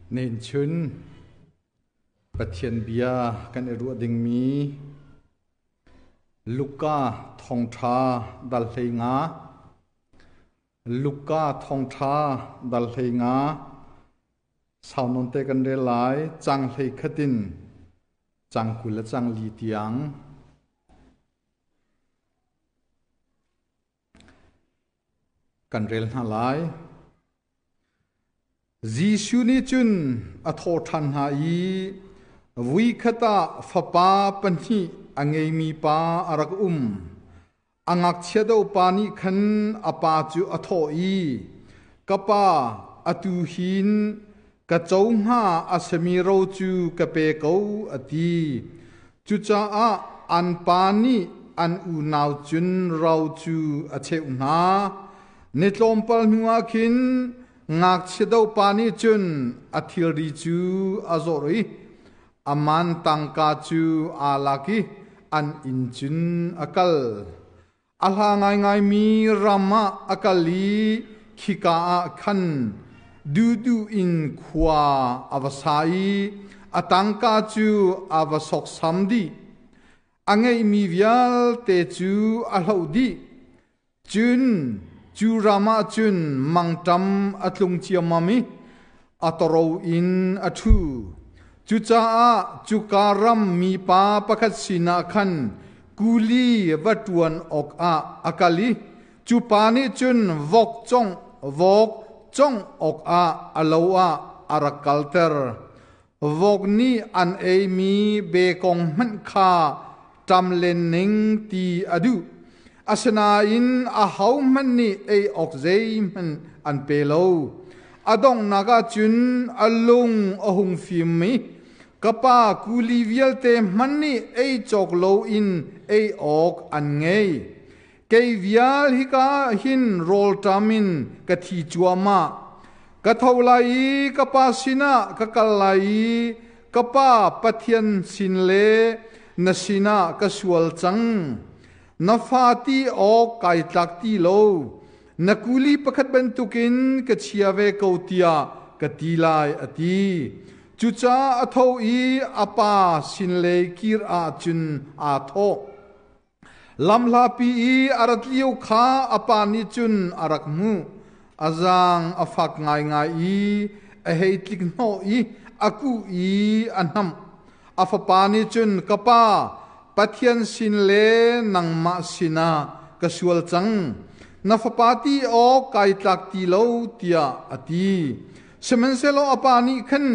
Nen chun Pathian bia kan i ruah dingmi Luka thawngṭha dal 15. Luka thawngṭha dal 15 sau nawn te kan rel lai cang 11 in cang 20 le cang 4 tiang. Kan rel hna lai. Jesuh nih cun a thawh ṭhan hna i voikhat ah fapa pahnih a ngeimi pa a rak um. A ngakchia deuh pa nih khan a pa cu a thawh i, Ka pa, atu hin ka co hnga a simi ro cu ka pe ko, a ti. Cucaah an pa nih an unau cun ro cu a cheuh hna. Ni tlawmpal hnuah khin ngakchia dopa nih cun a thilri cu a zawrh i a man tangka cu aa lak i an inn cun a kal. A hla ngaingaimi ram ah a kal i khika ah khan duhduh in khua a va sa i a tangka cu a va sawksam dih. A ngeihmi vialte cu a hloh dih. Cun cu ram ah cun mangṭam a tlung ciammam i a toro in a ṭhu. Cucaah cuka ram mipa pakhat sinah khan kuli va ṭuan awkah a kal i cu pa nih cun vok congh vok congh awkah a lo ah a rak kalter. Vok nih an eimi bekong hmanh kha ṭam len ning ti a duh. Asinain ahohmanh nih ei awk zeihmanh an pe lo. A donghnak ah cun a lung a hung fim i ka pa kuli vialte hmanh nih ei cawk loin ei awk an ngei. Kei vial hika hin rawlṭam in ka thi cuahmah. Ka tho lai i ka pa sinah ka kal lai i ka pa Pathian sin le na sinah ka sual cang. Na fa ti awk kai tlak ti lo. Na kuli pakhat bantukin ka chia ve ko tiah ka ti lai, a ti. Cucaah a tho i a pa sin lei kir ah cun aa thawh. Lamhlapi i a rat lio kha a pa nih cun a rak hmuh. A zaang a fak ngaingai i a hei tlik hnawh i a kuh i a hnamh. A fapa nih cun, Ka pa, Pathian sin le nangmah sinah ka sual cang. Na fapa ti awk kai tlak ti lo, tiah a ti. Sihmanhsehlaw a pa nih khan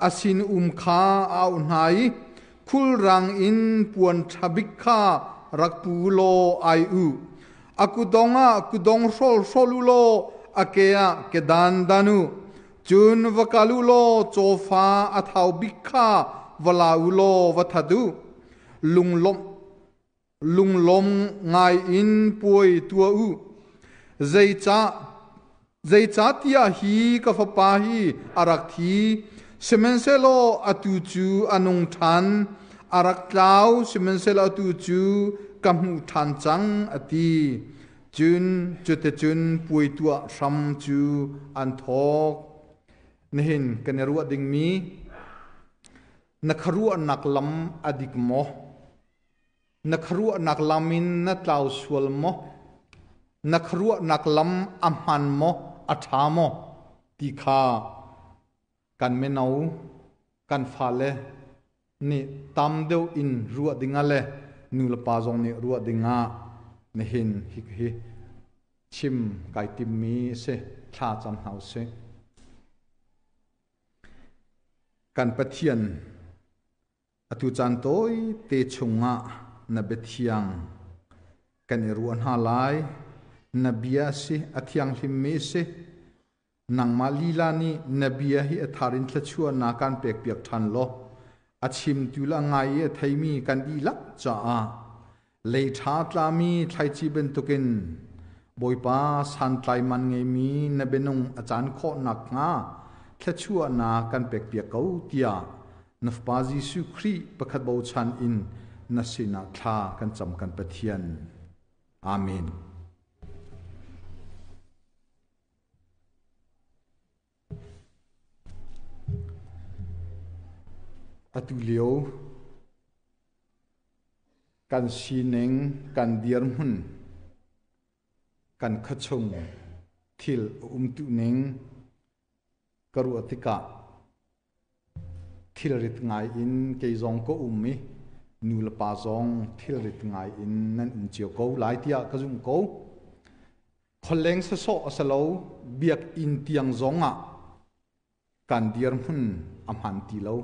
a sinum kha a auh hna i Khulrang in puan ṭha bik kha rak pu law ai u. A kutdong ah kutdong hrawl hrawl u law a ke ah kedan dan u. Cun va kal u law cawfa a thau bik kha va la u law va that u. Lunglawmh lunglawm ngai in puai tuah u. Zeicah zeicahtiah hi ka fapa hi a rak thi, sihmanhsehlaw atu cu a nung ṭhan, a rak tlau, sihmanhsehlaw atu cu ka hmuh ṭhan cang, a ti. Cun cuticun puai tuah hram cu an thawk. Nihin kan i ruah dingmi na khuaruahnak lam a dik maw? Na khuaruahnak lam in na tlau sual maw? Na khuaruahnak lam a hmaan maw, a ṭha maw ti kha kan mino, kan fale nih tam deuh in ruah dingah le nulepa zong nih ruah dingah nihin hi hi chim kai timmi a si. Thla cam hna usih. Kan Pathian Atu caan tawite chungah na biathiang kan i ruah hna lai. Na bia a si, a thianghlimmi a si. Nangmah lila nih na bia hi a thar in thluachuahnak kan pekpiak ṭhan law a chimtu le a ngai i a theimi kan dihlak caah lei ṭha tlami thlaici bantukin Bawipa santlai man ngeimi na bianung a caan khawh nakhnga thluachuahnak kan pekpiak ko tiah na Fapa Jesuh Khrih pakhat bochan in na sinah thla kan cam kan Pathian. Amen. Atu lio kan sining, kan dirhmun, kan khuachung thil a umtuning ka ruah tikah thilrit ngai in kei zong ka um i nu le pa zong thilrit ngai in nan um cio ko lai tiah ka zumh ko. Khualeng sawsawh a si lo, biakinn tiang zong ah kan dirhmun a hman ti lo.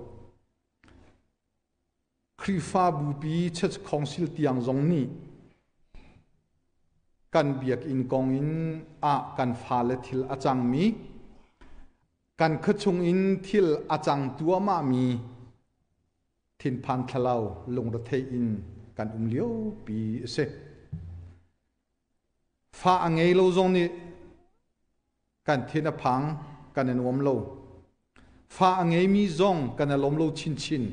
Khrihfabupi Church Council tiang zong nih kan biakinn kong in ah kan fale thil a cangmi, kan khuachung in thil a cang tuahmahmi thinphan thlalau lungrethei in kan um liopi a si. Fa a ngei lo zong nih kan thin a phang, kan i nuam lo. Fa a ngeimi zong kan i lawm lo chinchin.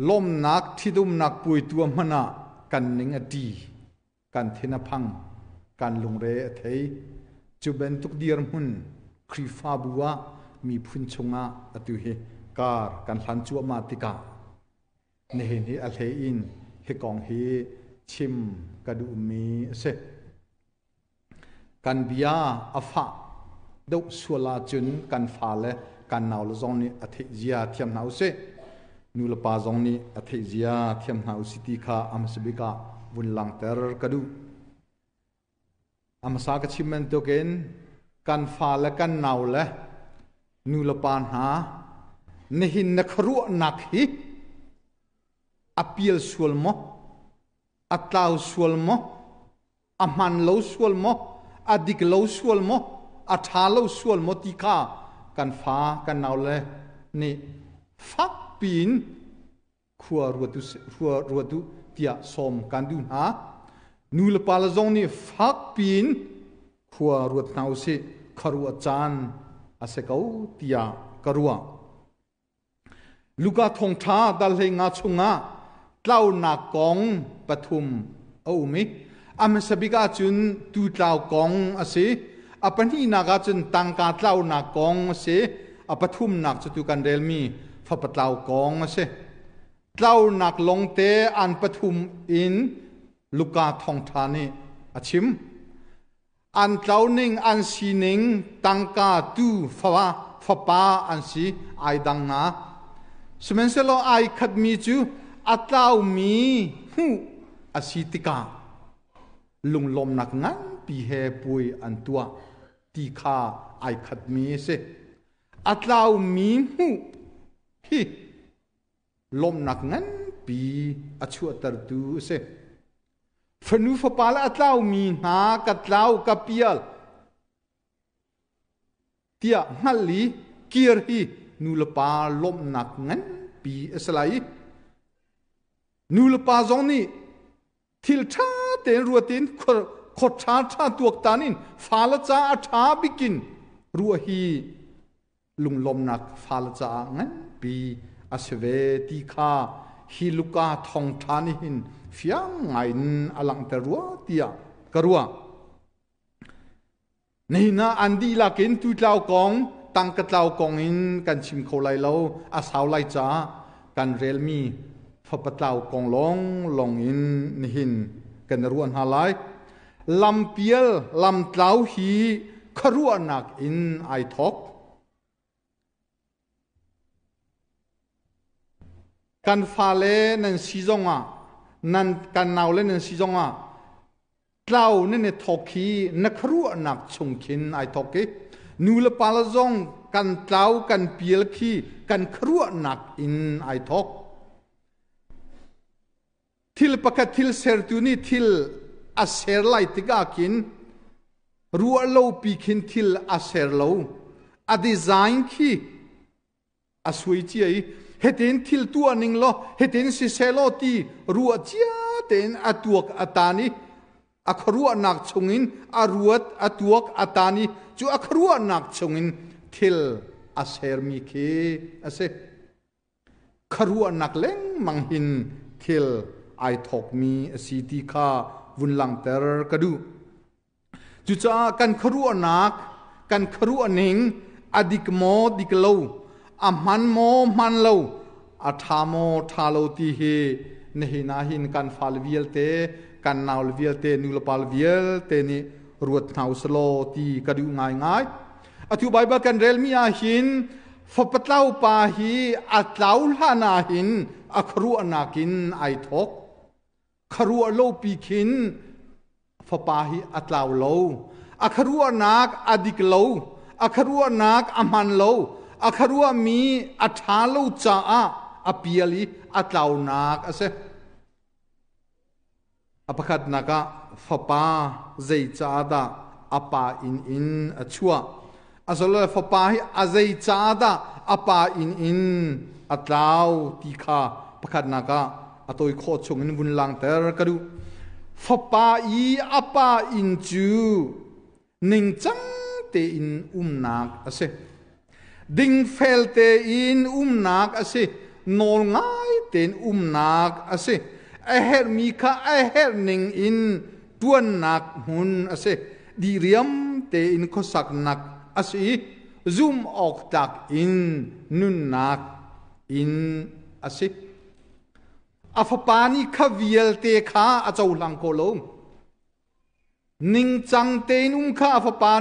Lawmnak, ṭhitumnak puai tuah hmanh ah kan ning a ṭi, kan thin a phang, kan lungre a thei. Cu bantuk dirhmun Khrihfabu ah miphun chungah atu hi kar kan hlan cuahmah tikah nihin hi a hlei in hi kong hi chim ka duhmi a si. Kan bia a fah deuh sual ahcun kan fale kan naule zong nih a theih zia thiam hna usih. Nulepa zong nih a theih zia thiam hna usih ti kha a hmasa bik ah vun langhter ka duh. A hmasa ka chim bantukin kan fale kan naule nulepa hna nihin na khuaruahnak hi a pial sual maw? A tlau sual maw? A hman lo sual maw? A dik lo sual maw? A ṭha lo sual maw ti kha kan fa kan naule nih fak piin khua ruat u tiah sawm kan duh hna. Nu le pa le zong nih fak piin khua ruat hna usih, khuaruah caan a si ko tiah ka ruah. Luka thawngṭha dal 15 chungah tlaunak kong pathum a um i a hmasa bik ahcun tuutlau kong a si. A pahnihnak ahcun tangka tlaunak kong a si. A pathumnak cu tu kan relmi fapa tlau kong a si. Tlaunak longte an pathum in Luka thawngṭha nih a chim. An tloning, an sining, tangka, tuu, fapa an si, ai dang nga. Sihmanhsehlaw ai khatmi cu a tlaumi hmuh a si tikah lunglawmnak nganpi he puai an tuah ti kha ai khatmi a si. A tlaumi hmuh hi lawmhnak nganpi a chuahtertu a si. Fanu fapa le a tlaumi hna ka tlau ka pial tiah hngalh i kir hi nu le pa lawmhnak nganpi a si lai i nu le pa zong nih thil ṭha tein ruat in khor ṭha ṭha tuaktan in fale ca a ṭha bikin ruah hi lunglawmnak fale caah nganpi a si ve ti kha hi Luka thawngṭha nih hin fiang ngaiin a langhter rua tiah ka ruah. Nihin ah an dihlak in tutlau kong, tangka tlau kong in kan chim kho lai lo, a sau lai caah kan relmi fapa tlau kong lawnglawng in nihin kan ruah hna lai. Lampial, lamtlau hi khuaruahnak in ai thawk. Kan fale nan si zongah, nan kan naule nan si zongah tlau nan i thawk hi na khuaruahnak chung khin ai thawk i nu le pa le zong kan tlau kan pial khi kan khuaruahnak in ai thawk. Thil pakhat thil sertu nih thil a ser lai tikah khin ruah lo pi khin thil a ser lo. A design khi a suai cia i hitin thil tuah ning law hitin si seh law ti ruah cia tein a tuak a tan i a khuaruahnak chungin a ruat a tuak a tan i cu a khuaruahnak chungin thil a sermi khi a si. Khuaruahnak lengmang hin thil ai thawkmi a si ti kha vun langhter ka duh. Cucaah kan khuaruahnak, kan khuaruahning a dik maw dik lo, A hman maw hman lo, a ṭha maw ṭha lo ti hi nihin ah hin kan fale vialte, kan naule vialte, nulepa vialte nih ruat hna usih law ti ka duh ngaingai. Atu Baibal kan relmi ah hin fapatlau pa hi a tlau hlan ah hin a khuaruahnak in ai thawk. Khuaruah lo pi khin fapa hi a tlau lo. A khuaruahnak a dik lo. A khuaruahnak a hman lo. A khuaruahmi a ṭha lo caah a pial i a tlaunak a si. A pakhatnak ah fapa zeicaahdah a pa inn in a chuah? Asilo fapa hi a zeicaahdah a pa inn in a tlau ti kha pakhatnak ah a tawi khawh chung in vun langter ka duh. Fapa i a pa inn cu ningcang tein umnak a si. Dingfel tein umnak a si. Nawl ngai tein umnak a si. A herhmi kha a herh ning in ṭuannak hmun a si. Diriam tein khuasaknak a si i zum awk tlak in nunnak in a si. A fapa nih kha vialte kha a cohlang ko lo. Ningcang tein um kha a fapa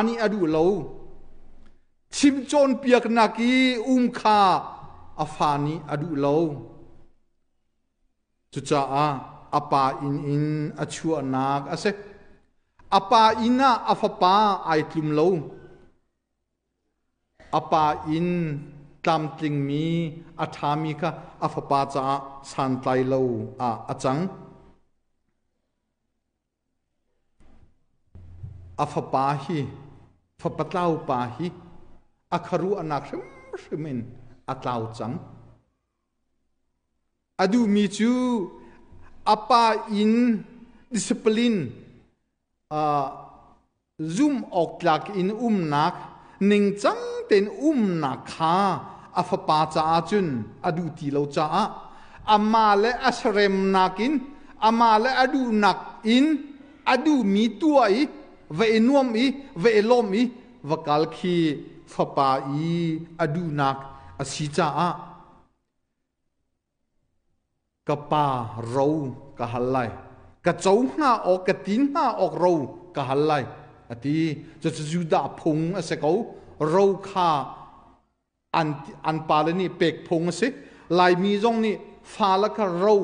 nih a duh lo. Chim cawnpiaknak i um kha a fa nih a duh lo. Cucaah a pa inn in a chuahnak a si. A pa inn ah a fapa ai tlum lo. A pa inn tlamtlingmi a ṭhami kha a fapa caah santlai lo ah a cang. A fapa hi fapa tlau pa hi a khuaruahnak hrimhrim in a tlau cang. A duhmi cu a pa inn discipline zum awk tlak in umnak ningcang tein umnak kha a fapa caah cun a duh ti lo caah amah le a seremnak in amah le a duhnak in a duhmi tuah i va i nuam i va i lawm i va kal khi fapa i a duhnak a si caah Ka pa ro ka hal lai. Ka co hnga awk, ka tin hnga awk ro ka hal lai, a ti. Cucu Judah phung a si ko. Ro kha an pale nih pek phung a si. Laimi zong nih fale kha ro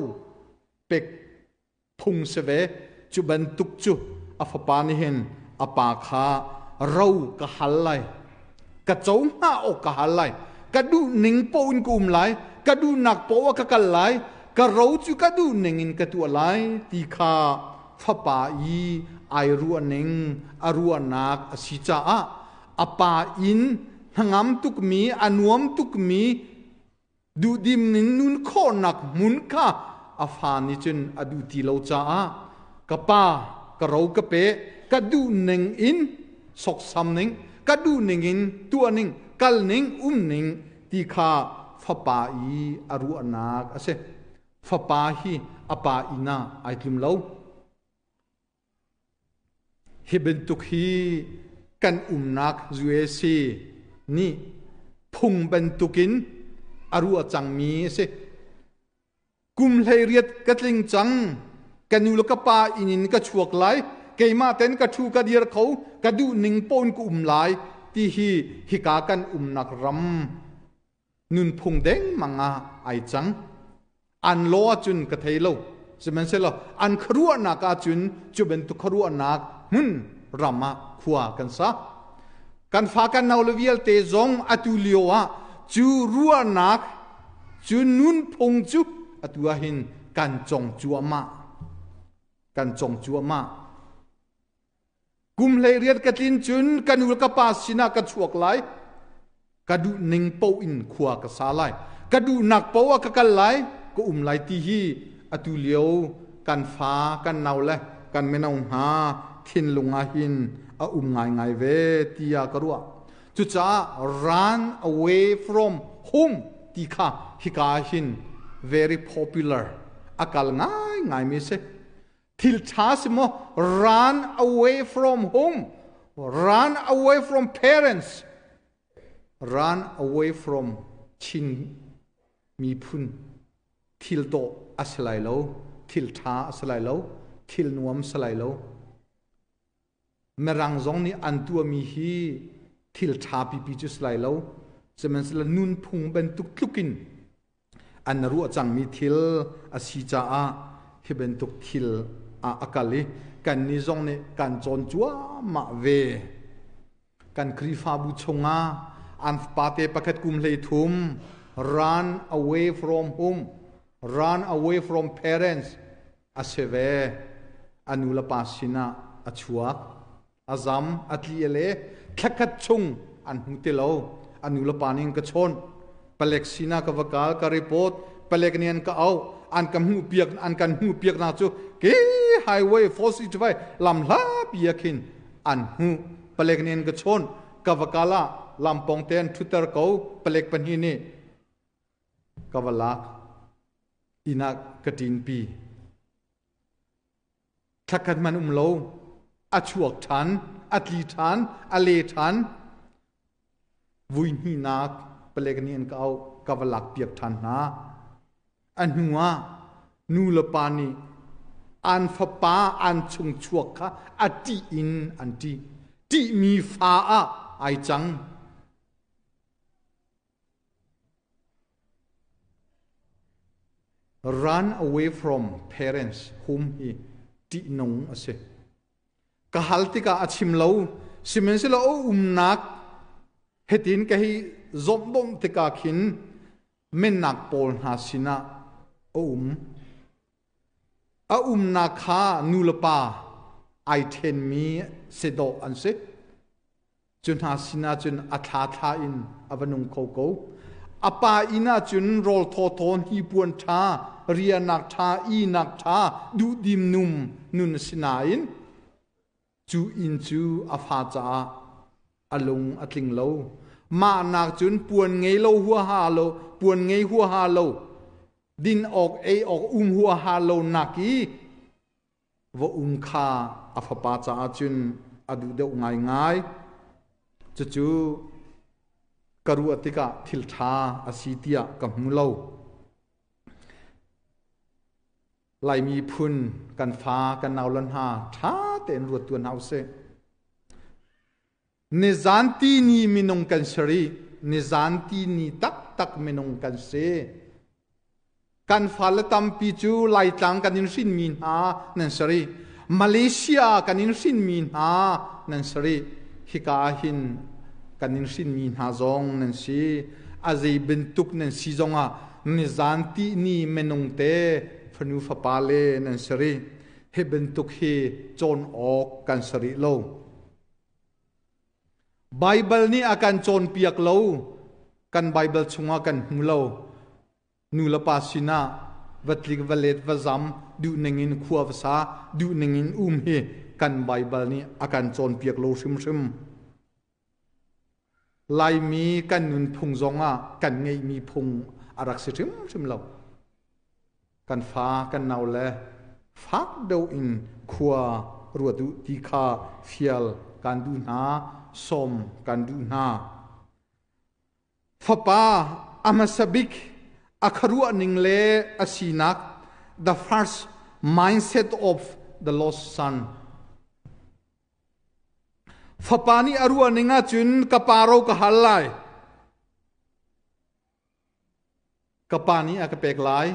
pek phung si ve. Cu bantuk cu a fapa nih hin a pa kha ro ka hal lai, ka co hnga awk ka hal lai, ka duh ning paoh in ka um lai, ka duhnak paoh ah ka kal lai, ka ro cu ka duh ning in ka tuah lai ti kha fapa i ai ruah ning a ruahnak a si caah a pa inn hnangam tukmi a nuam tukmi Duhdim in nun khawhnak hmun kha a fa nih cun a duh ti lo caah ka pa ka ro ka pe, ka duh ning in soksam ning, ka duh ning in tuah ning, kal ning, um ning ti kha fapa i a ruahnak a si. Fapa hi a pa inn ah ai tlum lo. Hi bantuk hi kan umnak USA nih phung bantukin a ruah cangmi a si. Kum 18 ka tling cang, ka nu le ka pa inn in ka chuak lai, keimah ten ka ṭhu ka dir kho, ka duh ning paoh in ka um lai ti hi hika kan umnak ram nunphung dengmang ah ai cang. An law ahcun ka thei lo. Sihmanhsehlaw an khuaruahnak ahcun cu bantuk khuaruahnak hmun ram ah khua kan sa. Kan fa kan nau le vialte zong atu lio ah cu ruahnak cu nunphung cu atu ah hin kan cong cuahmah. Kan cong cuahmah. Kum 18 ka tlin cun ka nu le ka pa sinah ka chuak lai. Ka duh ning paoh in khua ka sa lai. Ka duhnak paoh ah ka kal lai, ka um lai ti hi atu lio kan fa, kan nau le kan mino hna thinlung ah hin a um ngaingai ve tiah ka ruah. Cucaah run away from home ti kha hika ah hin very popular a kal ngaingaimi a si. Thil ṭha si maw? Run away from home, run away from parents, Run away from Chin miphun thil dawh a si lai lo, thil ṭha a si lai lo, thil nuam si lai lo. Mirang zong nih an tuahmi hi thil ṭha pipi cu si lai lo. Sihmanhsehlaw nunphung bantuk tluk in an ruah cangmi thil a si caah hi bantuk thil ah a kal i kannih zong nih kan cawn cuahmah ve. Kan Khrihfabu chungah an fapate pakhat kum 13 run away from home, run away from parents a si ve. A nu le pa sinah a chuak. A zam, a tli le thlakhat chung an hmu ti lo. A nu le pa nih an ka chawn. Palek sinah ka va kal, ka report. Palek nih an ka auh. An ka hmuh piak, an kan hmuh piak nak cu ke highway 465 lam hla pi ah khin an hmuh. Palek nih an ka chawn. Ka va kal ah lampong te an thutter ko. Palek pahnih nih ka va lak. Inn ah ka ṭinpi. Thlakhat hmanh um lo, a chuak ṭhan, a tli ṭhan, a le ṭhan. Vui hnihnak palek nih an ka auh, ka va lak piak ṭhan hna. A hnu ah nu le pa nih an fapa an chung chuak kha a ṭih in an ṭih. Ṭihmi fa ah ai cang. Run away from parents hum hi ṭihnung a si. Ka hal tikah a chim lo. Sihmanhsehlaw a umnak hitin ka hi zawmh bawmh tikah khin mennak pawl hna sinah a um. A umnak kha nu le pa ai ṭhenmi si dawh an si. Cu hna sinah cun a thla thla in a va nung kho ko. A pa inn ah cun rawl thawthaw, hnipuan ṭha, riahnak ṭha, ihnak ṭha, duhdim num nun a si nain cu inn cu a fa caah a lung a tling lo. Mah nak cun puan ngei lo huaha lo, puan ngei huaha lo, din awk ei awk um huaha lo nak i va um kha a fapa caah cun a duh deuh ngaingai. Cucu ka ruah tikah thil ṭha a si tiah ka hmu lo. Laimi phun kan fa kan naule hna ṭha tein ruat tuan hna usih. Nizan ti ni minung kan si rih. Nizan ti ni taktak minung kan si. Kan fale tampi cu Laitlang kan in hrinmi hna nan si rih. Malaysia kan in hrinmi hna nan si rih. Hika ah hin kan in hrinmi hna zong nan si. A zei bantuk nan si zongah nizan ti ni minung te fanu fapa le nan si rih. Hi bantuk hi cawn awk kan si rih lo. Baibal nih a kan cawnpiak lo. Kan Baibal chungah kan hmu lo. Nu le pa sinah va tlik va let va zam duh ning in khua va sa duh ning in um hi kan Baibal nih a kan cawnpiak lo hrimhrim. Laimi kan nunphung zongah kan ngeihmi phung a rak si hrimhrim lo. Kan fa kan nau le fak deuh in khua ruat u ti kha fial kan duh hna, sawm kan duh hna. Fapa a hmasa bik a khuaruah ning le a sinak, the first mindset of the lost son. Fapa nih a ruah ning ahcun ka pa ro ka hal lai. Ka pa nih a ka pek lai.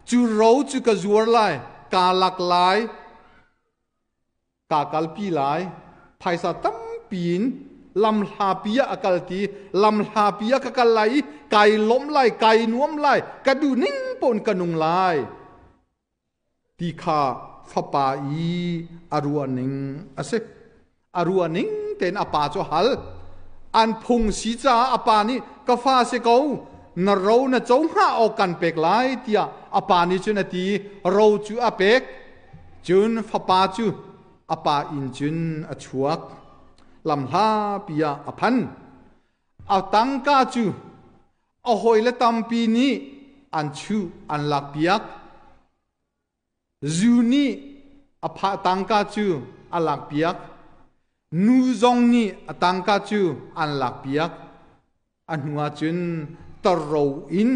Cu ro cu ka zuar lai, kaa lak lai, kaa kalpi lai. Phaisa tampi in lamhlapi ah a kal ti, lamhlapi ah ka kal lai i kai lawm lai, kai nuam lai, ka duh ning paoh in ka nung lai ti kha fapa i a ruah ning a si. A ruah ning tein a pa cu a hal. An phung si caah a pa nih ka fa si ko, na ro na co hnga awk kan pek lai tiah a pa nih cun a ti i ro cu a pek. Cun fapa cu a pa inn cun a chuak. Lamhlapi ah a phan. A tangka cu a hawile tampi nih an chuh, an lakpiak. Zu nih a phah tangka cu a lakpiak. Nu zong nih a tangka cu an lakpiak. A hnu ahcun tarro in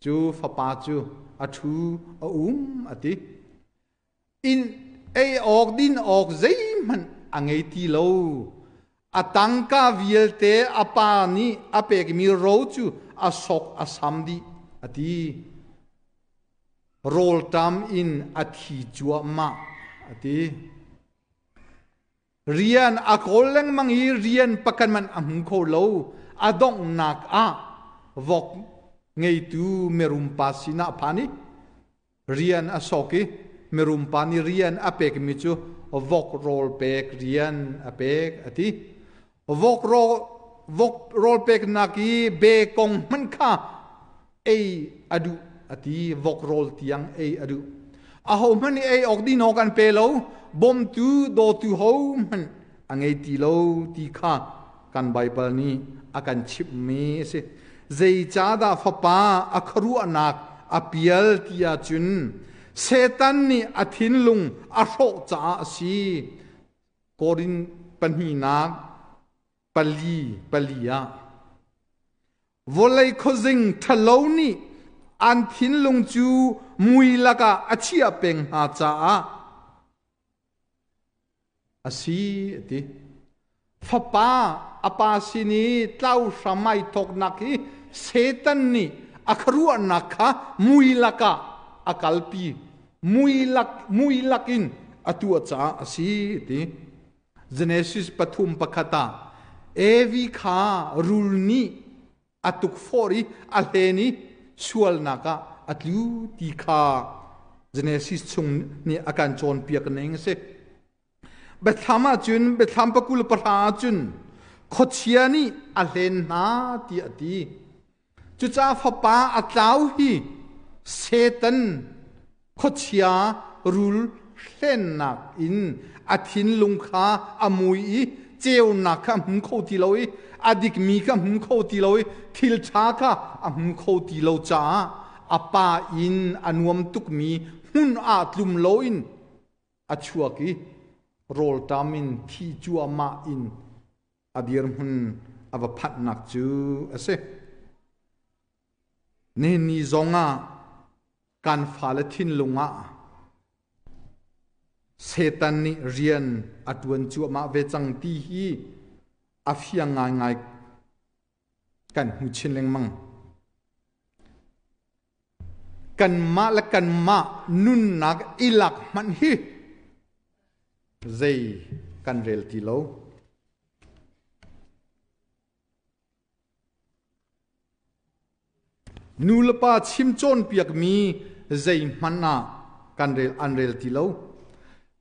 cu fapa cu a ṭhu a um a ti. Inn ei awk din awk zeihmanh a ngei ti lo. A tangka vialte a pa nih a pekmi ro cu a sok a sam dih a ti. Rawlṭam in a thi cuahmah a ti. Rian a kawl lengmang i rian pakhat hmanh a hmu kho lo. A donghnak ah vok ngeitu mirumpa sinah a phan i rian a sok i mirumpa nih rian a pekmi cu vok rawl pek rian a pek a ti. Vok rawl, vok rawl peknak i bekong hmanh kha ei a duh a ti. Vok rawl tiang ei a duh. Ahohmanh nih ei awk din awk an pe lo. Bawmtu dawtu hohmanh a ngei ti lo ti kha kan Baibal nih a kan chimhmi a si. Zeicahdah fapa a khuaruahnak a pial ti ahcun Satan nih a thinlung a hrawh caah a si. Korin pahnihnak pali pali ah Vawlei khuazing ṭhalo nih an thinlung cu mui lakah a chiah peng hna caah a si a ti. Fapa a pa sin i tlau hram ai thawknak hi Satan nih a khuaruahnak kha mui lakah a kalpi mui lak mui lakin a tuah caah a si a ti. Genesis 3:1 ah Evi kha rul nih a tukforh i a hlen i sualnak ah a tlu ti kha Genesis chung nih a kan cawnpiak ning a si. Biathlam ahcun Biathlam 29 ahcun khuachia nih a hlen hna tiah a ti. Cucaah fapa a tlau hi Satan khuachia rul hlennak in a thinlung kha a mui i ceunak kha a hmu kho ti lo i a dikmi kha a hmu kho ti lo i thil ṭha kha a hmu kho ti lo caah a pa in a nuam tukmi hmun ah tlum loin a chuak i rawlṭam in thi cuahmah in a dirhmun a va phanhnak cu a si. Nihin ni zongah kan fale thinlung ah Satan nih rian a ṭuan cuahmah ve cang ti hi a fiang ngaingai kan hmu chin lengmang. Kanmah le kanmah nunnak i lak hmanh hi zei kan rel ti lo. Nu le pa chim cawnpiakmi zeihmanh ah kan rel an rel ti lo.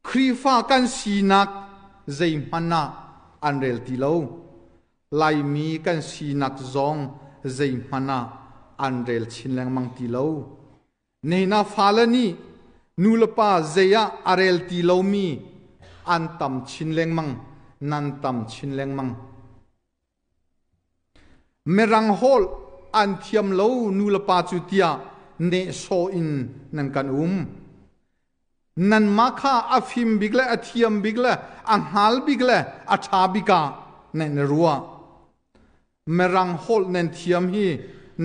Khrihfa kan sinak zeihmanh ah an rel ti lo. Laimi kan sinak zong zeihmanh ah an rel chin lengmang ti lo. Nehna fale nih nulepa zei ah a rel ti lomi an tam chin lengmang, nan tam chin lengmang. Mirang holh an thiam lo nulepa cu tiah nehsawh in nan kan um. Nanmah kha a fim bik le a thiam bik le a hngal bik le a ṭha bik ah nan i ruah. Mirang holh nan thiam hi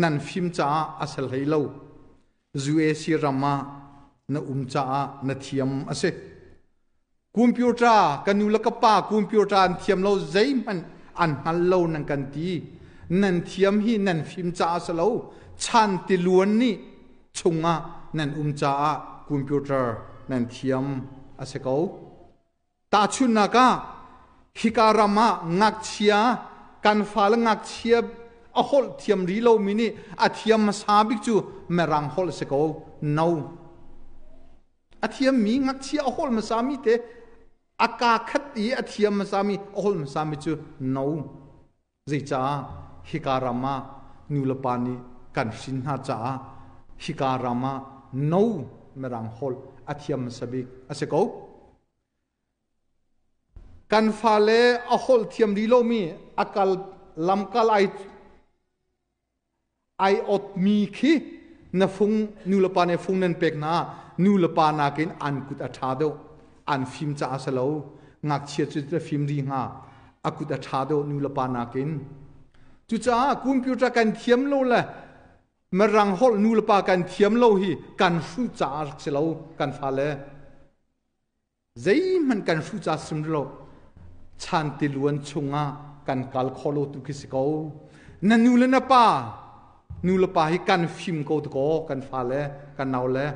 nan fim caah a si hlei lo. UAC ram ah na um caah na thiam a si. Computer ka nu le ka pa computer an thiam lo zeihmanh an hngal lo nan kan ti. Nan thiam hi nan fim caah a si lo. Chan tiluan nih chungah nan um caah computer nan thiam a si ko. Tahchunhnak ah, hika ram ah ngakchia kan fale ngakchia a holh thiam rih lomi nih a thiam hmasa bik cu Mirang holh a si ko. No. A thiammi ngakchia a holh hmasami te a kaa khat i a thiam hmasami a holh hmasami cu no. Zeicah hika ram ah nulepa nih kan hrin hna caah hika ram ah no Mirang holh a thiam hmasa bik a si ko. Kan fale a holh thiam rih lomi a kal lamkal ai ai otmi khi na fung nulepa nih fung nan pek hna nulepa nakin an kut a ṭha deuh an fim caah a si lo ngakchia cu a fim rih hnga a kut a ṭha deuh nulepa nakin. Cucaah computer kan thiam lo le Mirang holh nu le pa kan thiam lo hi kan hruh caah rak si lo kan fale. Zeihmanh kan hruh ca sim lo. Chan tiluan chungah kan kal kho lo tu khi si ko. Na nu le na pa, nu le pa hi kan fim ko tu ko kan fale, kan nau le.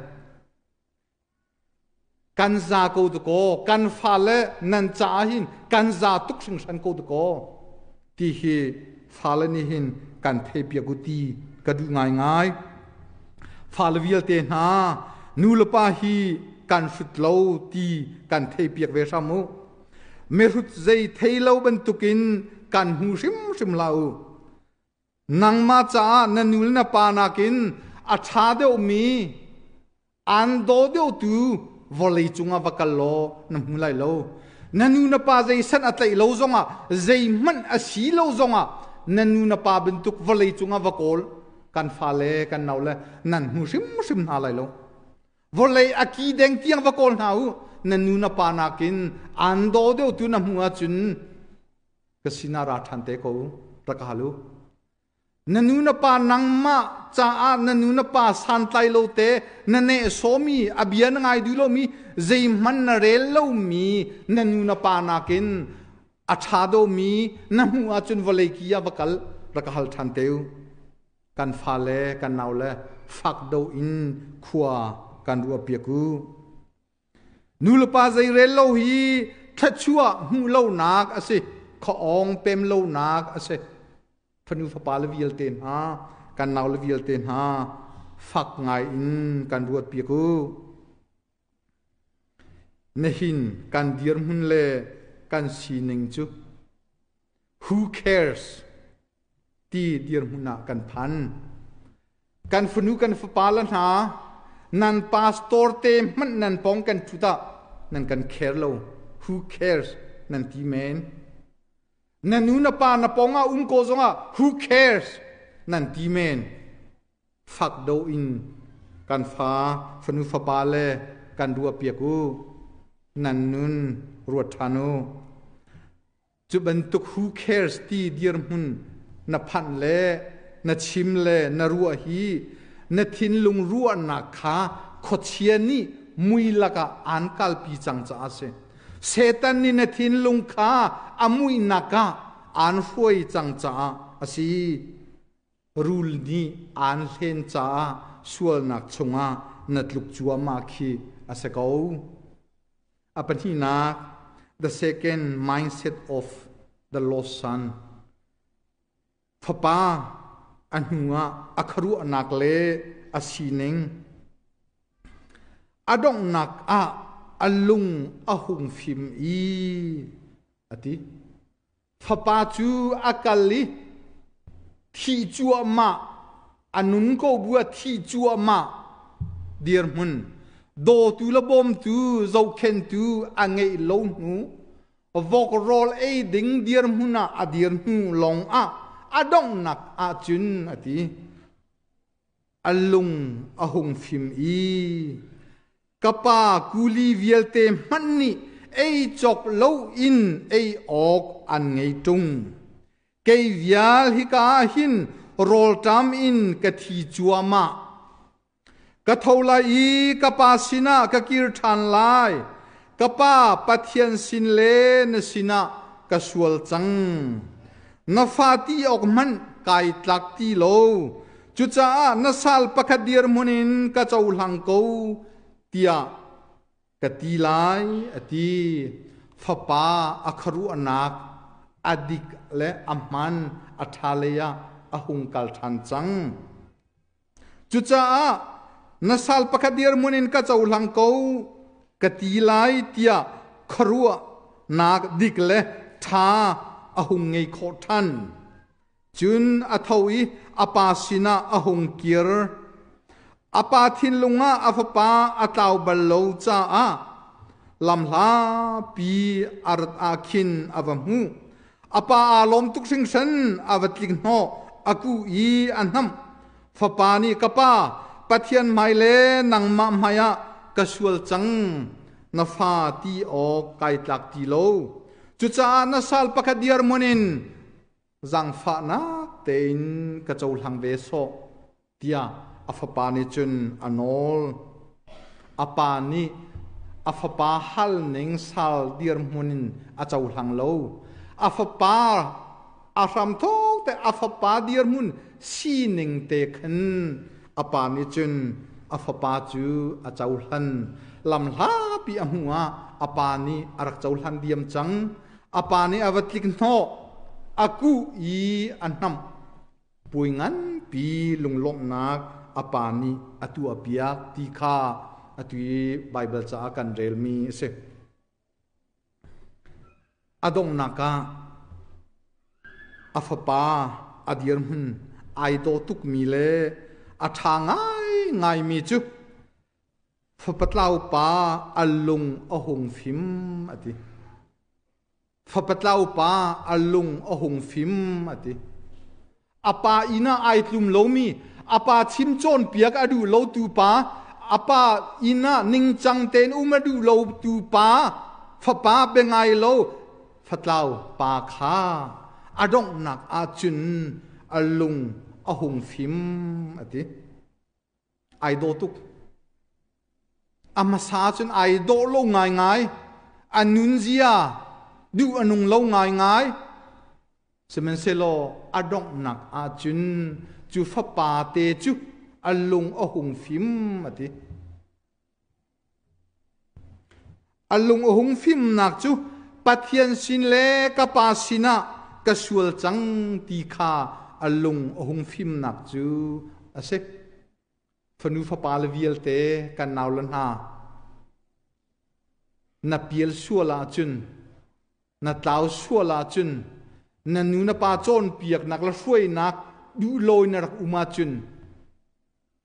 Kan za ko tu kaw, kan fale nan caah hin kan za tuk hringhran ko tu kaw ti hi fale nih hin kan theipiak u ti ka duh ngaingai. Fale vialte hna nu le pa hi kan hrut lo ti kan theipiak ve hram u. Mihrut zei thei lo bantukin kan hmu hrimhrim hlah u. Nangmah caah na nu le na pa nakin a ṭha deuhmi, aan daw deuhtu vawlei cungah va kal law na hmu lai lo. Na nu na pa zei san a tlaih lo zongah, zeihmanh a si lo zongah, na nu na pa bantuk vawlei cungah va kawl. Kan fale, kan naule nan hmu hrimhrim hna lai lo. Vawlei a ki deng tiang va kawl hna u. Na nu na pa nakin aan daw deuhtu na hmuh ahcun ka sinah ra ṭhan te ko rak ka hal u. Na nu na pa nangmah caah na nu na pa santlai lo te na nehsawmi a bia na ngai duh lomi zeihmanh na rel lomi na nu na pa nakin a ṭha domi na hmuh ahcun vawlei ki ah va kal rak ka hal ṭhan te u. Kan fale kan naule fak do in khua kan ruah piak u. Nulepa zeirel lo hi thluachuah hmuh lonak a si. Khuaawng pem lonak a si. Fanu fapa le vialte hna, kan nau le vialte hna, fak ngai in kan ruat piak u. Nihin kan dirhmun le kan sining cu who cares ti dirhmun ah kan phan. Kan fanu kan fapa le hna nan pastor te hmanh nan pong kan ṭhut ah nan kan care lo. Who cares nan ti men. Na nu na pa na pong ah um ko zongah who cares nan ti men. Fak do in kan fa fanu fapa le kan ruah piak u. Nan nun ruat ṭhan u. Cu bantuk who cares ti dirhmun na phanh le na chim le na ruah hi na thinlung ruahnak kha khuachia nih mui lakah aan kalpi cang caah a si. Satan nih na thinlung kha a muihnak ah aan hruai cang caah a si. Rul nih aan hlen caah sualnak chungah na tluk cuahmah khi a si ko. A pahnihnak, the second mindset of the lost son. Fapa a hnuah a khuaruahnak le a sining. A donghnak ah a lung a hung fim i a ti. Fapa cu a kal i thih cuahmah a nun ko bu ah thih cuahmah dirhmun dawtu le bawmtu zohkhentu a ngeih lo hnu vok rawl ei ding dirhmun ah a dir hnu lawng ah a donghnak ahcun a ti. A lung a hung fim i ka pa kuli vialte hmanh nih ei cawk loin ei awk an ngei ṭung. Kei vial hika ah hin rawlṭam in ka thi cuahmah. Ka tho lai i ka pa sinah ka kir ṭhan lai. Ka pa Pathian sin le na sinah ka sual cang. Na fa ti awk hmanh kai tlak ti lo. Cucaah na sal pakhat dirhmun in ka cohlang ko tiah ka ti lai a ti. Fapa a khuaruahnak a dik le a hman a ṭha lei ah a hung kal ṭhan cang. Cucaah na sal pakhat dirhmun in ka cohlang ko ka ti lai tiah khuaruahnak dik le ṭha a hung ngei khawh ṭhan. Cun a tho i a pa sinah a hung kir. A pa thinlung ah a fapa a tlau bal lo caah lamhlapi a rat ah khin a va hmuh. A pa aa lawm tuk hringhran, a va tlik hnawh, a kuh i a hnamh. Fapa nih ka pa, Pathian hmai le nangmah hmaiah ka sual cang. Na fa ti awk kai tlak ti lo. Cucaah na sal pakhat dirhmun in zaangfahnak tein ka cohlang ve sawh tiah a fapa nih cun a nawl. A pa nih a fapa hal ning sal dirhmun in a cohlang lo. A fapa a hramthawk te a fapa dirhmun sining te khan a pa nih cun a fapa cu a cohlan. Lamhlapi a hmuh ah a pa nih a rak cohlan diam cang. A pa nih a va tlik hnawh, a kuh i a hnamh. Puai nganpi lunglawmhnak a pa nih a tuahpiak ti kha atu i Baibal caah kan relmi a si. A donghnak ah a fapa a dirhmun ai daw tukmi le a ṭha ngaingaimi cu fapatlau pa a lung a hung fim a ti. Fapatlau pa a lung a hung fim a ti. A pa inn ah ai tlum lomi, a pa chim cawnpiak a duh lo tu pa, a pa inn ah ningcang tein um a duh lo tu pa, fapa bia ngai lo fatlau pa kha a donghnak ahcun a lung a hung fim a ti. Ai daw tuk. A hmasa cun ai dawh lo ngaingai. A nunzia duh a nung lo ngaingai. Sihmanhsehlaw a donghnak ahcun cu fapa te cu a lung a hung fim a ti. A lung a hung fimnak cu Pathian sin le ka Pa sinah ka sual cang ti kha a lung a hung fimnak cu a si. Fanu fapa le vialte kan nau le hna, na pial sual ahcun, na tlau sual ahcun, na nu na pa cawnpiaknak le hruainak duh lo in na rak um ahcun,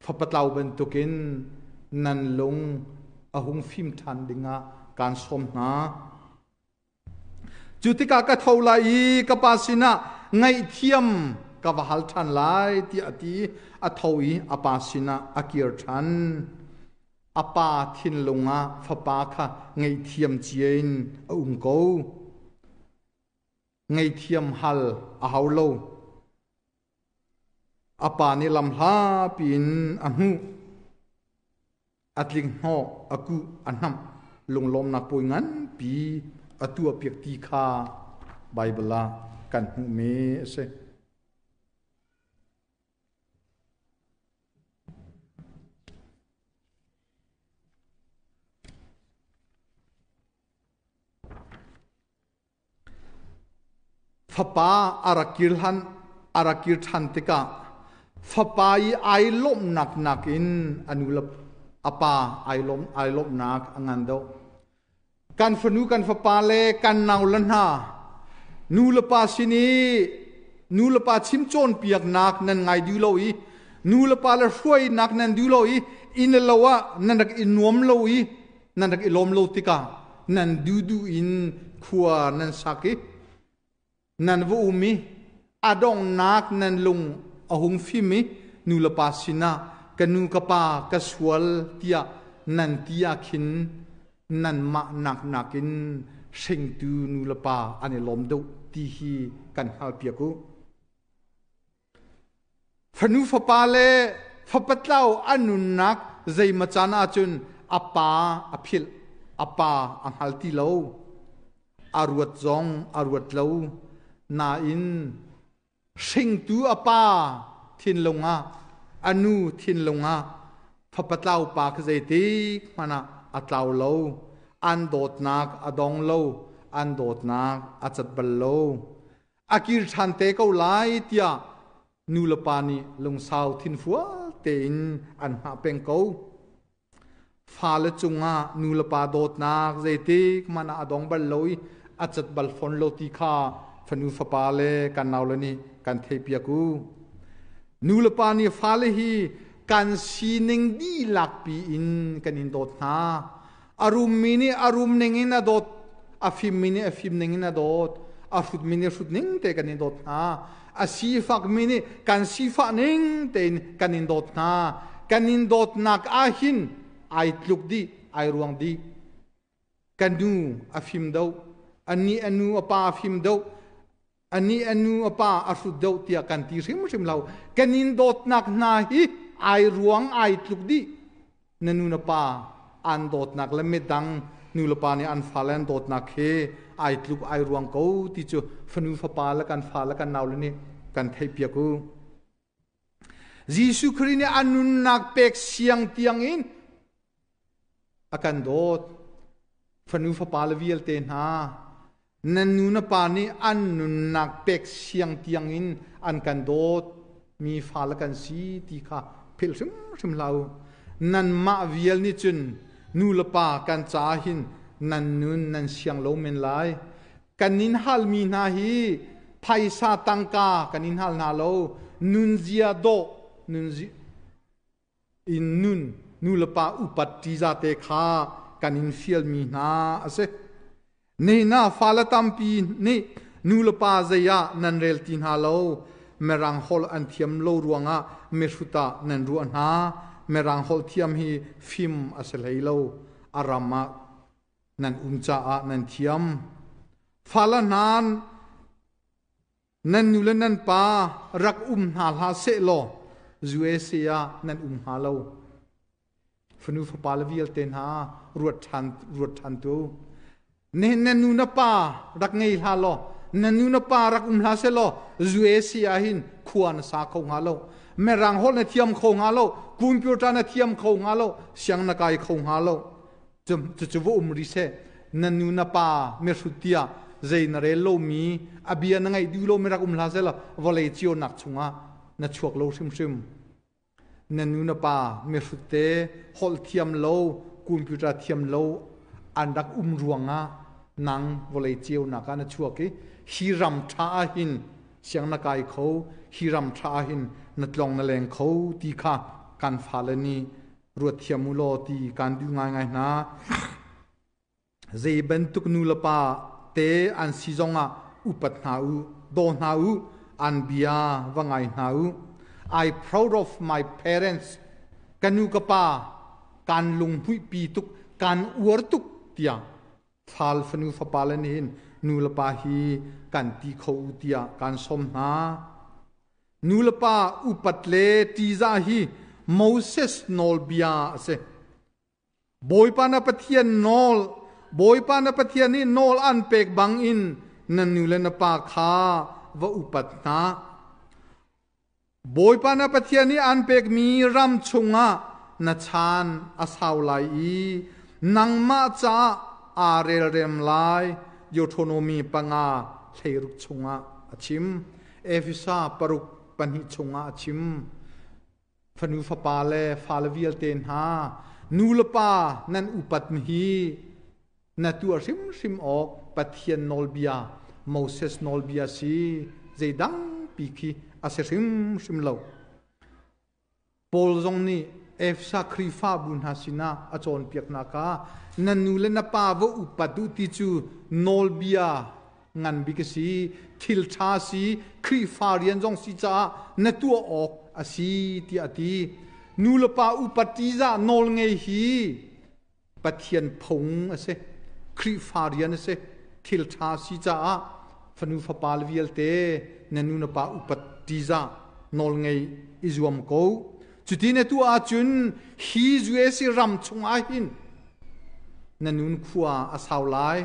Fapatlau bantukin nan lung a hung fim ṭhan dingah kaan sawm hna. Cu tikah ka tho lai i ka pa sinah ngaihthiam ka va hal ṭhan lai tiah a ti. A tho i a pa sinah a kir ṭhan. A pa thinlung ah fapa kha ngaihthiam cia in a um ko. Ngaihthiam hal a hau lo. A pa nih lamhlapi in a hmuh. A tling hnawh, a kuh, a hnamh. Lunglawmnak puai nganpi a tuahpiak ti kha Baibal ah kan hmuhmi a si. Fapa a rak kir hlan a rak kir ṭhan tikah fapa i ai lawmhnak nakin a nu le a pa ai lawm ai lawmhnak a ngan deuh. Kan fanu kan fapa le kan nau le hna nu le pa sin i nu le pa chim cawnpiaknak nan ngai duh lo i nu le pa le hruainak nan duh lo i inn le lo ah nan rak i nuam lo i nan rak i lawm lo tikah nan duhduh in khua nan sak i nan va um i a donghnak nan lung a hung fim i nu le pa sinah ka nu ka pa ka sual tiah nan ti ah khin nanmah nak nakin hringtu nu le pa an i lawm deuh ti hi kan hngalpiak u. Fanu fapa le fapatlau a nunnak zeimaw caan ahcun a pa a philh, a pa a hngal ti lo. A ruat zong a ruat lo. Nain hringtu a pa thinlung ah, a nu thinlung ah fapatlau pa kha zeitik hmanh ah a tlau lo. An dawtnak a dong lo, an dawtnak a cat bal lo. A kir ṭhan te ko lai tiah nu le pa nih lungsau thinfual tein an hngah peng ko. Fale cungah nu le pa dawtnak zeitik hmanh ah a dong bal lo i a cat bal fawn lo ti kha fanu fapa le kan naule nih kan theihpiak u. Nu le pa nih fale hi kan sining dihlak pi in kan in dawt hna. A rummi nih a rum ning in a dawt, a fimmi nih a fim ning in a dawt, a hrutmi nih hrut ning te kan in dawt hna. A sifakmi nih kan sifah ning tein kan in dawt hna. Kan in dawtnak ah hin ai tluk dih, ai ruang dih. Ka nu a fim deuh, anih a nu a pa a fim deuh. Ani anu apa a hrut deuh tiah kan ti hrimhrim lo. Kan in dawtnak hna hi ai ruang ai tluk dih. Na nu na pa an dawtnak le midang nu le pa nih an fale an dawtnak hi ai tluk ai ruang ko ti cu fanu fapa le kan fa le kan nau le nih kan theih piak u. Jesuh Khrih nih a nunnak pek siang tiang in a kan dawt. Fanu fapa le vialte hna nan nu na pa nih an nunnak pek siang tiang in an kan dawt mi fale kan si ti kha philh hrimhrim hlah u. Nanmah vial nih cun nu le pa kan caah hin nan nun nan siang lo men lai. Kan in halmi hna hi phaisa tangka kan in hal hna lo. Nunzia dawh nunzia in nun nu le pa upat ṭiza te kha kan in fialmi hna a si. Nihin ah fale tampi nih nu le pa zei ah nan rel ti hna lo. Mirang holh an thiam lo ruangah mihrut ah nan ruah hna. Mirang holh thiam hi fim a si hlei lo. A ram ah nan um caah nan thiam. Fale hna Nan nu le nan pa rak um hna hlah sehlaw USA ah nan um hnga lo. Fanu fapa le vialte hna ruat ṭhan ruat ṭhan tu. Nihin nan nu na pa rak ngei hlah law nan nu na pa rak um hlah sehlaw USA ah hin khua na sa kho hnga lo. Mirang holh na thiam kho hnga lo. Computer na thiam kho hnga lo. Siang na kai kho hnga lo. Cucu va um rih seh, na nu na pa mihrut tiah zei na rel lomi, a bia na ngaih duh lomi rak um hlah sehlaw vawlei cionak chungah na chuak lo hrimhrim. Na nu na pa mihrut te holh thiam lo, computer thiam lo an rak um ruangah nang vawlei ceunak ah na chuak i hi ram ṭha ah hin siang na kai kho, hi ram ṭha ah hin na tlong na leng kho ti kha kan fale nih ruat thiam u law ti kan duh ngaingai hna. Zei bantuk nu le pa te an si zongah upat hna u, daw hna u, an bia va ngai hna u. I proud of my parents. Ka nu ka pa kan lunghmuihpi tuk, kan uar tuk tiah fal fanu fapa le nihin nu le pa hi kan ti kho u tiah kan sawm hna. Nu le pa upat le ṭihzah hi Moses nawlbia a si. Bawipa na Pathian nawl, Bawipa na Pathian nih nawl an pek bangin na nu le na pa kha va upat hna. Bawipa na Pathian nih an pekmi ram chungah na chan a sau lai i nangmah caah aa relrem lai. Deuteronomy 5 hleiruk chungah a chim. Efesa 6 2 chungah a chim. Fanu fapa le fale vialte hna, nu le pa nan upat hi na tuah hrimhrim awk Pathian nawlbia Moses nawlbia si zeidang pi khi a si hrimhrim lo. Paul zong nih Efesa Khrihfabu hna sinah a cawnpiaknak ah na nu le na pa va upat u ti cu nawlbia ngan bik a si, thil ṭha si, Khrihfa rian zong si caah na tuah awk a si tiah a ti. Nu le pa upat ṭihzah nawl ngei hi Pathian phung a si. Khrihfa rian a si. Thil ṭha si caah fanu fapa le vialte na nu na pa upat ṭihzah nawl ngei i zuam ko. Cuti na tuah ahcun hi USA ram chungah hin na nun khua a sau lai.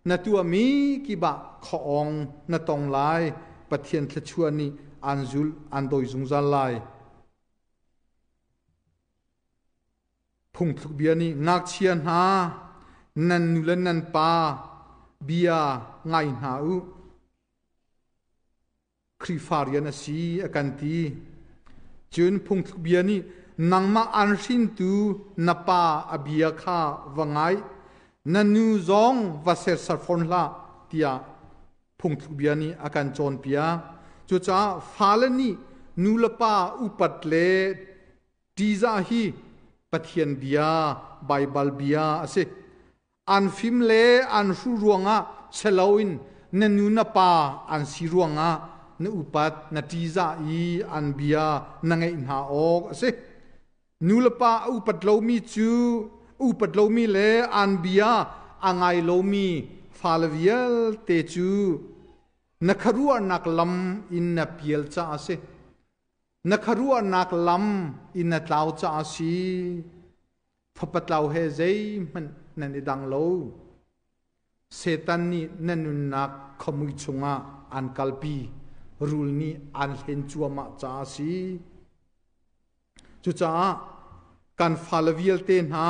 Na tuahmi kip ah khuaawng na tong lai. Pathian thluachuah nih aan zulh, aan dawi zungzal lai. Phungthluk bia nih ngakchia hna nan nu le nan pa bia ngai hna u. Khrihfa rian a si a kan ti. Cun phungthluk bia nih nangmah an hrintu na pa a bia kha va ngai, na nu zong va serhsat fawn hlah tiah phungthluk bia nih a kan cawnpiak. Cucaah fale nih nu le pa upat le Ṭihzah hi Pathian bia, Baibal bia a si. An fim le an hruh ruangah si loin na nu na pa an si ruangah na upat, na ṭihzah i an bia na ngaih hna awk a si. Nu le pa a upat lomi cu upat lomi le an bia a ngai lomi fale vialte cu. Na khuaruahnak lam in na pial caah a si. Na khuaruahnak lam in na tlau caah a si. Fapa tlau he zeihmanh nan i dang lo. Satan nih na nunnak khuamui chungah aan kalpi. Rul nih aan hlen cuahmah caah a si. Cucaah kan fale vialte hna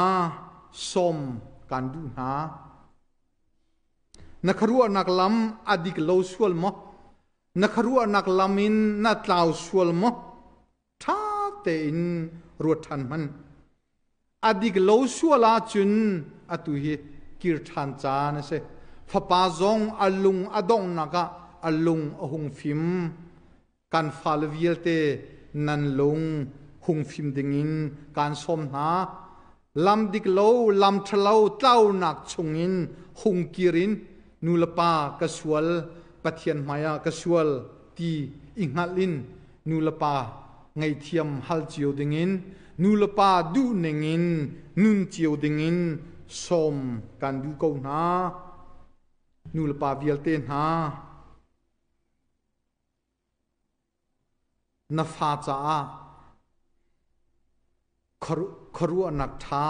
sawm kan duh hna. Na khuaruahnak lam a dik lo sual maw? Na khuaruahnak lam in na tlau sual maw? Ṭha tein ruat ṭhan hmanh. A dik lo sual ahcun atu hi kir ṭhan caan a si. Fapa zong a lung a donghnak ah a lung a hung fim. Kan fale vialte nan lung hung fim dingin kaan sawm hna. Lam dik lo, lam ṭhalo tlaunak chungin hung kir in nulepa ka sual, Pathian hmaiah ka sual ti i hngalh in nulepa ngaihthiam hal cio dingin, nulepa duh ningin nun cio dingin sawm kan duh ko hna. Nulepa vialte hna, Na fa caah khuaruahnak ṭha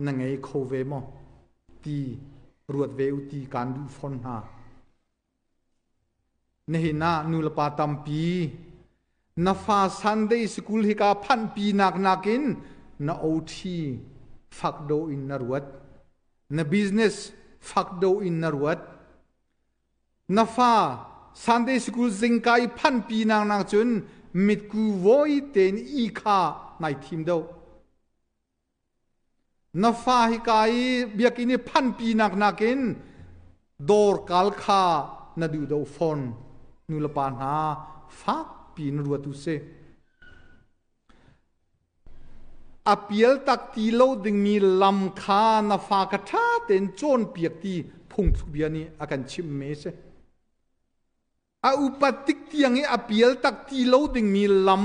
na ngei kho ve maw ti ruat ve u ti kaan duh fawn hna. Nihin ah nulepa tampi na fa Sunday school hika phanhpi nak nakin na OT fak do in na ruat. Na business fak do in na ruat. Na fa Sunday school zingka i phanpi nak nak cun mitku voi tein i kha nai thim deuh. Na fa hika i biakinn i phanpi nak nakin dawr kal kha na duh deuh fawn. Nulepa hna fakpi in ruat u sih. A pial tak ti lo dingmi lam kha na fa kha ṭha tein cawnpiak ti phungthluk bia nih a kan chimhmi a si. A upat tik tiang i a pial tak ti lo dingmi lam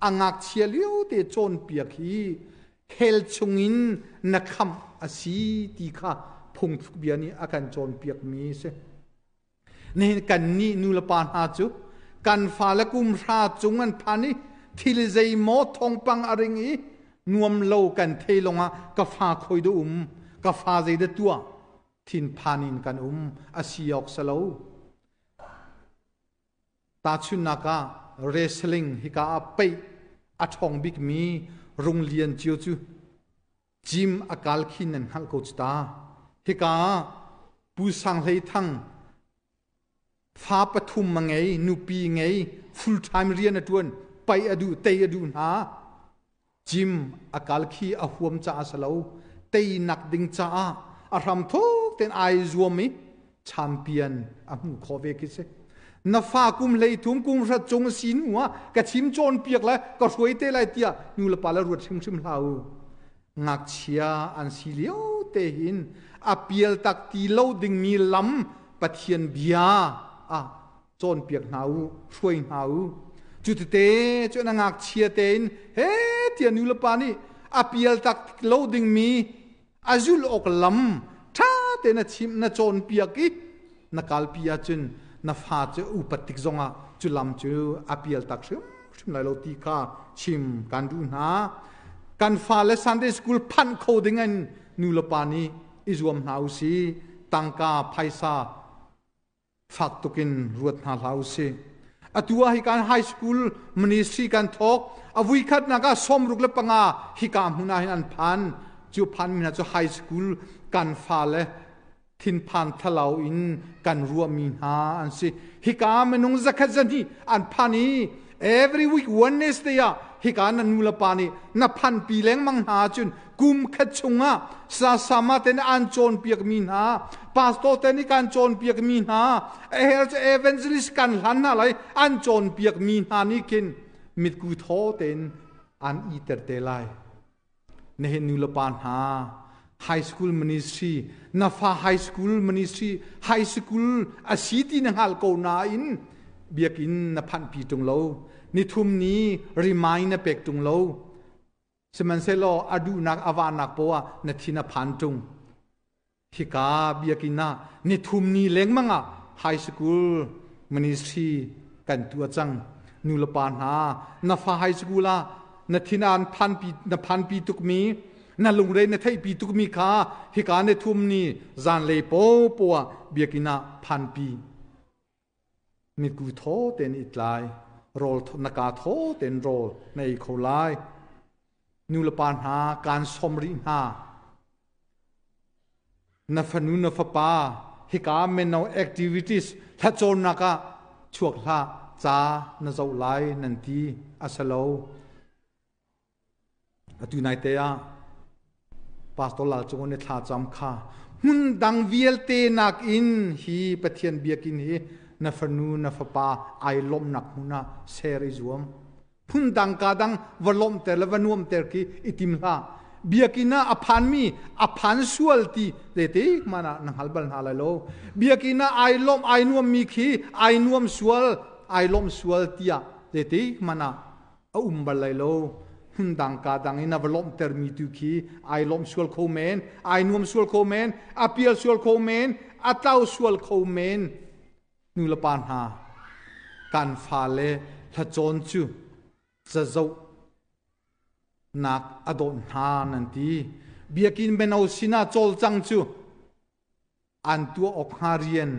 a ngakchia lio te cawnpiak hi hell chungin na khamh a si ti kha phungthluk bia nih a kan cawnpiakmi a si. Nihin kannih nulepa hna cu kan fale kum hra cung an phan i thil zeimaw thawngpang a ring i nuam lo kan thei lawngah ka fa khoi dah um, ka fa zei dah tuah, thinphan in kan um, a si awk si lo. Tahchunhnak ah wrestling hika ah peih a ṭhawng bikmi Rung Lian Cio cu Gym a kal khi nan hngalh ko cu ta. Hika ah Pu Sang Hlei Thang fa pathum a ngei, nupi ngei, full time rian a ṭuan, paih a duh, tei a duh hna. Gym a kal khi a huam caah si lo, teinak ding caah a hram thuk tein ai zuam i champion a hmuh khawh ve khi si. Na fa kum 13 kum hrat cung si hnu ah ka chim cawnpiak le ka hruai te lai tiah nu le pa le ruat hrimhrim hlah u. Ngakchia an si lio te hin a pial tak ti lo dingmi lam Pathian bia ah cawnpiak hna u, hruai hna u. Cu tete cu na ngakchia tein he tiah nu le pa nih a pial tak lo dingmi a zulh awk lam ṭha tein na chimh na cawnpiak i na kalpi ahcun na fa cu upat tik zongah cu lam cu a pial tak hrimhrim lai lo ti kha chim kan duh hna. Kan fale Sunday school phanh kho ding in nu le pa nih i zuam hna u si. Tangka phaisa fak tukin ruat hna hlah u sih. Atu ah hi kan high school ministry kan thawk. A vuikhatnak ah 65 hika hmun ah hin an phan. Cu phan mi hna cu high school kan fale thinphan thlalau in kan ruahmi hna an si. Hika minung zakhat zahnih an phan i every week Wednesday ah hika na nu le pa nih na phanpi lengmang hna ahcun kum khat chungah sasama te nih an cawnpiakmi hna pastor te nih kan cawnpiakmi hna her cu evangelist kan hlan hna lai an cawnpiakmi hna nih khin mitku thaw tein an i ter te lai. Nihin nu le pa hna high school ministry na fa high school ministry high school a si ti na hngal ko nain biakinn na phanhpi ṭung lo nithum ni remind na pek ṭung lo. Sihmanhsehlaw a duhnak a vahnak poah ah na thin a phan ṭung. Hika biakinn ah nithum ni lengmang ah high school Ministry kan tuah cang. Nu le pa hna, na fa high school ah na thin an phanpi na phanpi tukmi, na lungre na theihpi tukmi kha hika na thum ni zanlei popo ah biakinn ah phanpi. Mitku thaw tein i tlai, rawl na ka thaw tein rawl na ei kho lai. Nu le pa hna kaan sawm rih hna. Na fanu na fapa hika meno activities hlacawnnak ah chuak hlah, ca na zoh lai nan ti a si lo. Atu naite ah Pastor Lal Cung nih thla cam kha hmun dang vialte nakin hi Pathian biakinn hi na fanu na fapa ai lawmhnak hmun ah ser i zuam. Phundang ka dang va lawmhter le va nuamter khi i tim hlah. Biakinn ah a phanmi a phan sual ti te mana na hngal bal hna lai lo. Biakinn ah ai lawmh ai nuammi khi ai nuam sual ai lawm sual tiah te mana a um bal lai lo. Hmundang ka dang in a va lawmhtermi tu khi ai lawm sual kho men, ai nuam sual kho men, a pial sual kho men, a tlau sual kho men. Nu le pa hna, kan fale hlacawn cu cazoh nak a dawt hna nan ti. Biakinn meno sinah cawlcang cu an tuah awk hnga rian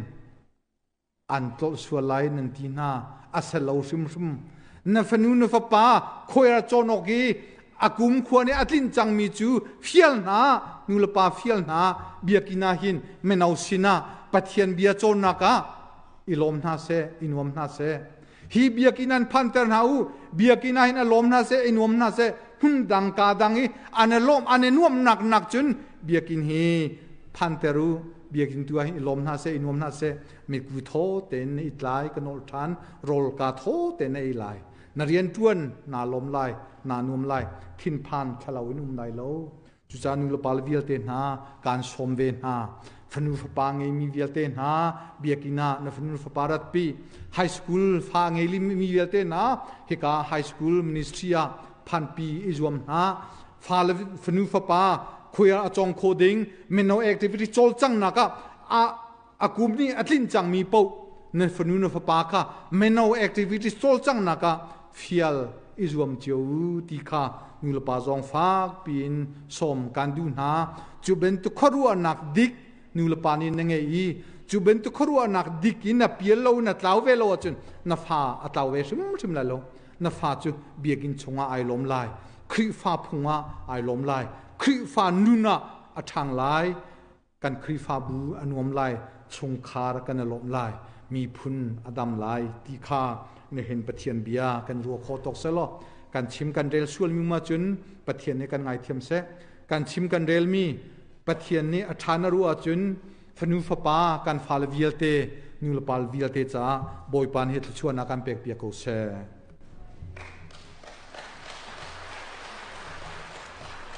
an tlolh sual lai nan ti hna. A si lo hrimhrim. Na fanu na fapa khawi cawn awk i a kum khua nih a tlinh cangmi cu fial hna, nu le pa fial hna, biakinn ah hin mino sinah Pathian bia cawnnak ah i lawm hna seh, i nuam hna seh. Hi biakinn an phanter hna u, biakinn ah hin a lawm hna seh, i nuam hna seh. Hmun dang ka dang i an i lawm an i nuamnak nak cun biakinn hi phanter u, biakinn tu ah hin i lawm hna seh, i nuam hna seh. Mitku thaw tein na i tlai ka nawl ṭhan, rawl ka thaw tein na ei lai. Na rian ṭuan naa lawm lai, naa nuam lai, thinphan thlalau in um lai lo. Cucaah nu le pa le vialte hna kaan sawm ve hna. Fanu fapa ngeimi vialte hna biakinn ah na fanu fapa ratpi. High school fa ngei mi vialte hna hika high school ministry ah phanpi i zuam hna. Fa le fanu fapa khuai a cawng kho ding mino activity cawlcanghnak ah a a kum nih a tlinh cangmi paoh na fanu na fapa kha mino activities cawlcanghnak ah fial i zuam cio u ti kha nulepa zong fak piin sawm kan duh hna. Cu bantuk khuaruahnak dik nulepa nih na ngei i cu bantuk khuaruahnak dik in na pial lo na tlau ve lo ahcun na fa a tlau ve hrimhrim lai lo. Na fa cu biakinn chungah ai lawm lai, Khrihfa phung ah ai lawm lai, Khrihfa nun ah a ṭhang lai. Kan Khrihfabu a nuam lai, chungkhar kan i lawmh lai, miphun a dam lai ti kha nihin Pathian bia kan ruah khawh tawk selaw kan chim kan rel sualmi ma cun Pathian nih kan ngaithiam seh. Kan chim kan relmi Pathian nih a ṭha na ruah ahcun fanu fapa kan fale vialte nu le pa vialte caah Bawipa nih thluachuahnak kan pek piak ko seh.